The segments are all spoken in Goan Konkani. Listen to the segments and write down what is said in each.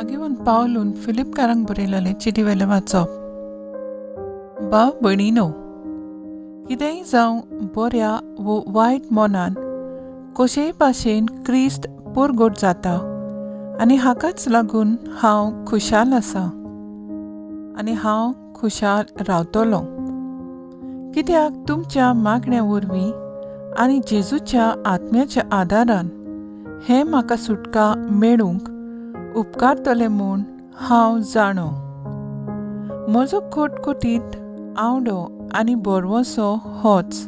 मागीवन पावलून फिलिपकारांक बरयलेलें चिटी वेलें वाचप. भाव भयणीनो, कितेंय जावं बऱ्या वो वायट मनान कशेय भाशेन क्रिस्त परगट जाता आनी हाकाच लागून हांव खुशाल आसा आनी हांव खुशाल रावतलो, कित्याक तुमच्या मागण्या वरवीं आनी जेजूच्या आत्म्याच्या आदारान हें म्हाका सुटका मेळूंक उपकारतलें म्हूण हांव जाणो. म्हजो खटखटीत आवडो आनी भरवंसो होच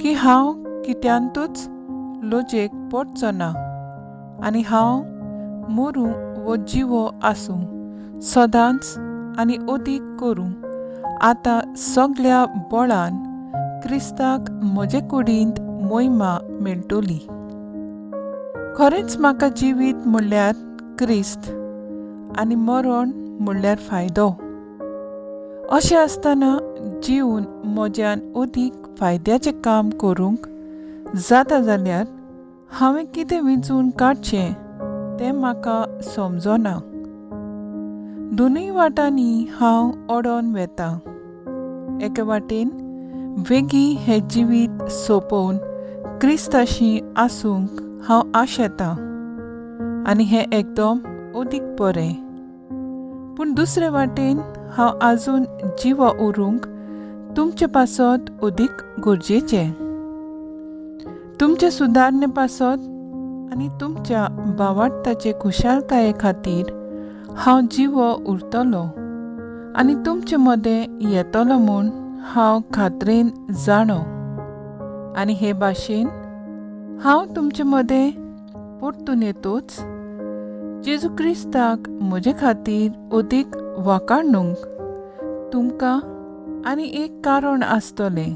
की हांव कित्यांतूच लजेक पडचो ना आनी हांव मरूं वो जिवो आसूं सदांच आनी अदीक करूं आतां सगल्या बळान क्रिस्ताक म्हजे कुडींत मोहिमा मेळटली. खरेंच म्हाका जिवीत म्हणल्यार क्रिस्त आनी मरण म्हणल्यार फायदो. अशें आसतना जिवन म्हज्यान अदीक फायद्याचें काम करूंक जाता जाल्यार हांवें कितें विंचून काडचें तें म्हाका समजना. दोनूय वाटांनी हांव ओडोन वेता. एके वाटेन वेगीं हें जिवीत सोंपोवन क्रिस्ताशी आसूंक हांव आशेतां आनी हें एकदम अदीक बरें, पूण दुसरे वाटेन हांव आजून जिवो उरूंक तुमचे पासत अदीक गरजेचें. तुमचे सुदारणे पासत आनी तुमच्या भावार्थाचे खुशालकाये खातीर हांव जिवो उरतलो आनी तुमचे मदें येतलो म्हूण हांव खात्रेन जाणो. आनी हे भाशेन हांव तुमचे मदें परतून येतूच जेजू क्रिस्ताक म्हजे खातीर अदीक वाखाणूंक तुमकां आनी एक कारण आसतलें.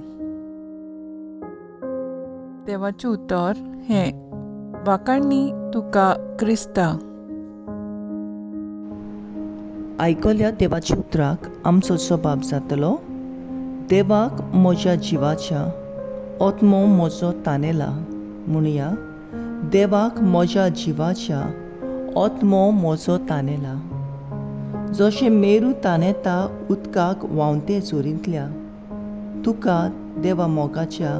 देवाचें उतर हें वाखाणणी तुका क्रिस्ता. आयकल्या देवाच्या उतराक आमचो जबाब जातलो. देवाक म्हज्या जिवाच्या आत्मो म्हजो तानेला. म्हणया, देवाक म्हज्या जिवाच्या आत्मो म्हजो तानेला. जशें मेरू तानेता उदकाक व्हांवते जोरींतल्या, तुका देवा मोगाच्या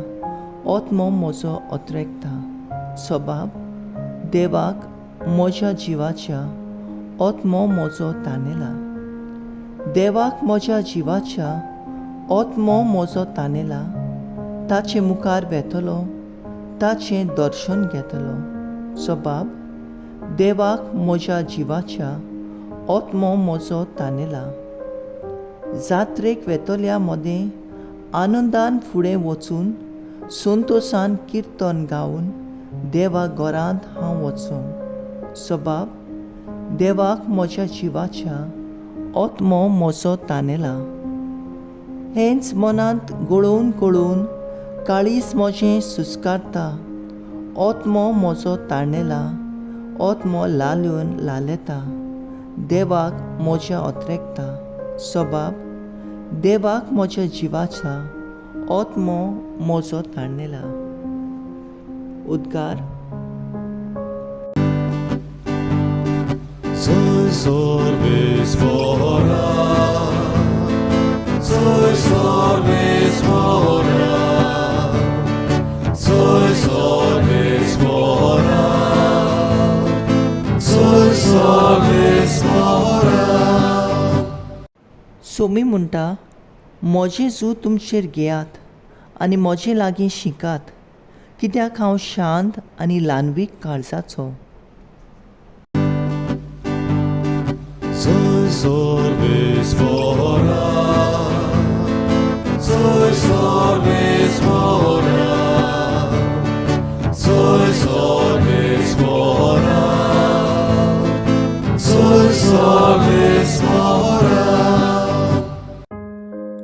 आत्मो म्हजो अत्रेकता. सबाब, देवाक म्हज्या जिवाच्या आत्मो म्हजो तानेला. देवाक म्हज्या जिवाच्या आत्मो म्हजो तानेला. ताचे मुखार वेतलो, ताचें दर्शन घेतलो. सबाब, देवाक म्हज्या जिवाच्या आत्मो म्हजो तानेला. जात्रेक वेतल्या मदें आनंदान फुडें वचून संतोशान किर्तन गावन देवा घरांत हांव वचूं. सबाब, देवाक म्हज्या जिवाच्या आत्मो म्हजो तानेला. हेंच मनांत गळोवन गळोवन काळीज म्हजें सुस्कारता. आत्मो म्हजो ताणेला, आत्मो लाल्योन लालेता. देवाक म्हज्या अत्रेकता. सबाब, देवाक म्हज्या जिवाच्या आत्मो म्हजो ताणेला. उद्गार. सोमी म्हणटा, म्हजें जू तुमचेर घेयात आनी म्हजे लागीं शिकात, कित्याक हांव शांत आनी ल्हानवीक काळजाचो.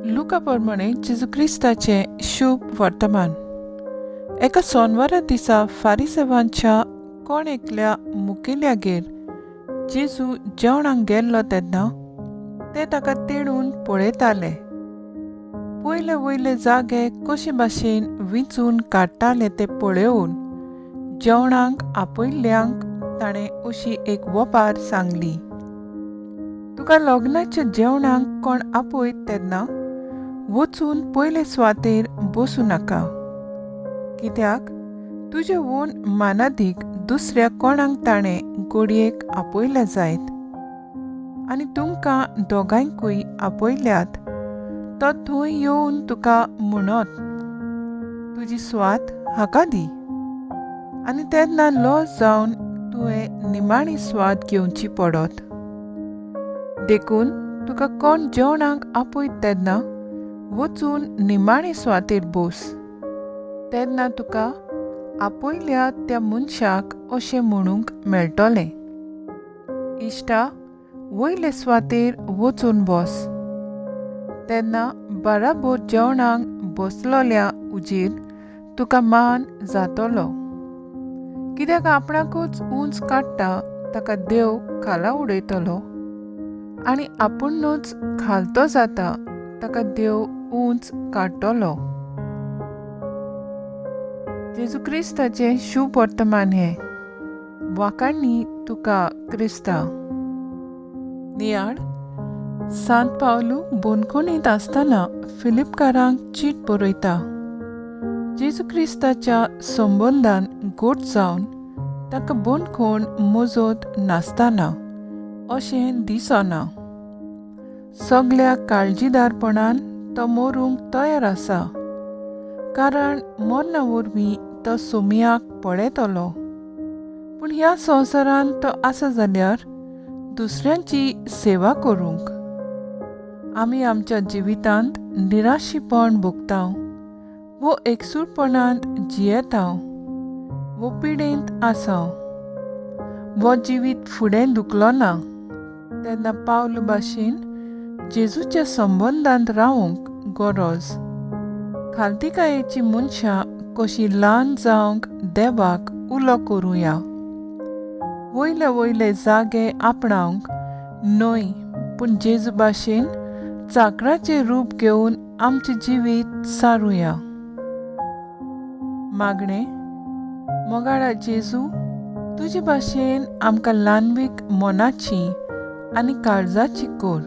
लुका प्रमाणे जेजू क्रिस्ताचें शुभ वर्तमान. एका सोनवारा दिसा फारिसेवांच्या कोण एकल्या मुखेल्यागेर जेजू जेवणाक गेल्लो तेन्ना ते ताका तेणून पळयताले. पयले वयले जागे कशे भाशेन विंचून काडटाले ते पळोवन जेवणाक आपयल्ल्यांक ताणें अशी एक वपार सांगली. तुका लग्नाच्या जेवणाक कोण आपयत तेन्ना वचून पयले सुवातेर बसूं नाका, कित्याक तुजे वून मानादीक दुसऱ्या कोणाक ताणें गोडयेक आपयल्या जायत आनी तुमकां दोगांयकूय आपयल्यात तो थंय येवन तुका म्हणत तुजी सुवात हाका दी, आनी तेन्ना लॉस जावन तुवें निमाणी सुवात घेवची पडत. देखून तुका कोण जेवणाक आपयत तेन्ना वचून निमाणी सुवातेर बस, तेन्ना तुका आपयल्या त्या मनशाक अशें म्हणूंक मेळटलें, इश्टा वयले सुवातेर वचून बस. तेन्ना बराबर जेवणाक बसलोल्या उजीर तुका मान जातलो, कित्याक आपणाकूच उंच काडटा ताका देव खाला उडयतलो आनी आपुणूच खालतो जाता ताका देव उंच काडटलो. जेजू क्रिस्ताचें शुभ वर्तमान हें. वाखाणणी तुका क्रिस्ता. नियाळ. सांत पावलू बोनकोणींत आसतना फिलिपकारांक चीट बरयता. जेजू क्रिस्ताच्या संबंदान गोट जावन ताका बोनकोण मजत नासतना अशें दिसना. सगल्या काळजीदारपणान तो मरूंक तयार आसा, कारण मरणा वरवीं तो सोमयाक पळयतलो. पूण ह्या संवसारांत तो आसा जाल्यार दुसऱ्यांची सेवा करूंक. आमी आमच्या जिवितांत निराशीपण भोगता वो एकसूरपणांत जियेता वो पिडेंत आसा वो जिवीत फुडें दुखलो ना तेन्ना पावल भाशेन जेजूच्या संबंदांत रावूंक गरज. खालतिकायेची मनशां कशी ल्हान जावंक देवाक उलो करुया, वयले वयले जागे आपणावंक न्हय, पूण जेजू भाशेन चाकराचें रूप घेवन आमचें जिवीत सारुया. मागणें. मोगाळा जेजू, तुजे भाशेन आमकां ल्हानवीक मनाची आनी काळजाची कर.